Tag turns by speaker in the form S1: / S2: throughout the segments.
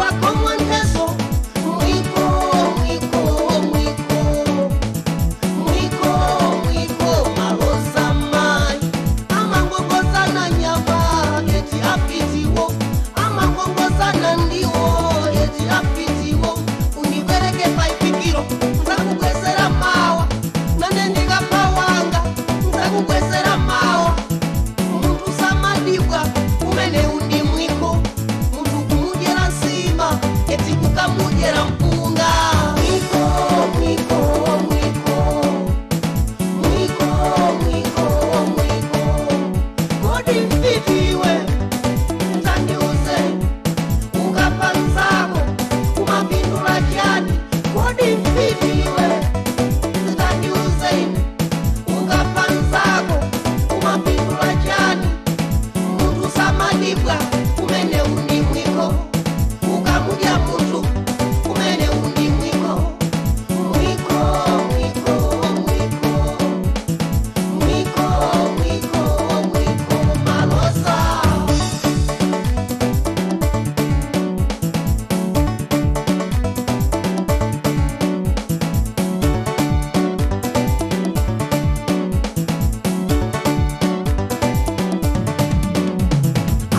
S1: wako mwandeso. Mwiko, mwiko, mwiko. Mwiko, mwiko, maloza mai. Amangongoza na nyama, eti apitiwo. Amangongoza na ndiwo, eti apitiwo. Unibereke paipikiro, nzakukwesera mawa. Nane ndikapawanga, nzakukwesera mawa. Muntu samadibwa, umene undi mwiko. Muntu kumudyera nsima, eti kukamudyera mpunga. Mwiko, mwiko, mwiko. Mwiko, mwiko, mwiko. Kodi mfitiwe, mtandiuze. Ukapanzako, umapindula chani. Kodi mfitiwe, mtandiuze. Ukapanzako, umapindula chani. Muntu samadibwa, umene undi mwiko. Ukamudya muntu, umene undi mwiko. Mwiko, mwiko, mwiko. Mwiko, mwiko, mwiko, maloza.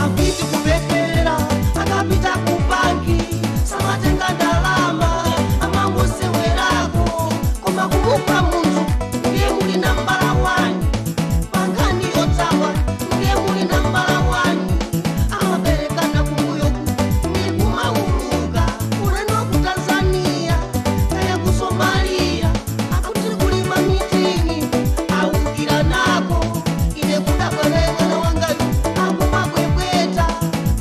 S1: Apiti kupepera, akapita kubanki, samatenga ndalama, amangosewerako. Koma kumupa munthu, ndiye muli nambala 1. Pangani yotsawa, ndiye muli nambala 1. Amaberekana kumbuyoku, ndi kumauluka. Ulendo ku Tanzania, kaya ku Somalia, akuti kulima mitini, awukira nako. Ine kudabwera mwana wangayu, akumabwebweta,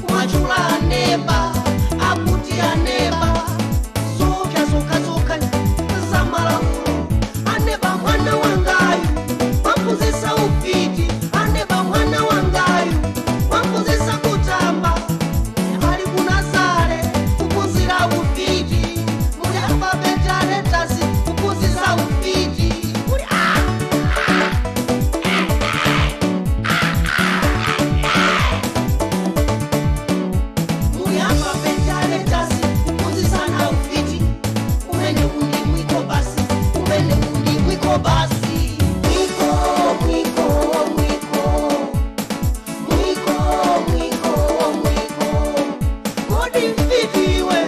S1: kumachula aneba, akuti aneba. Zokha zokha zokha, zamalaulo. Aneba mwana wangayu, wamphunzitsa ufiti. Aneba mwana wangayu, wamphunzitsa kutamba. Ali ku Nazare, kuphunzira ufiti. Muli alphabet letters, kuphunzitsa ufiti. Muli muli alphabet letters, kuphunzitsana ufiti. Umene undi mwiko basi, umene undi mwiko basi. Mwiko, mwiko, mwiko. Mwiko, mwiko, mwiko. Kodi mfitiwe,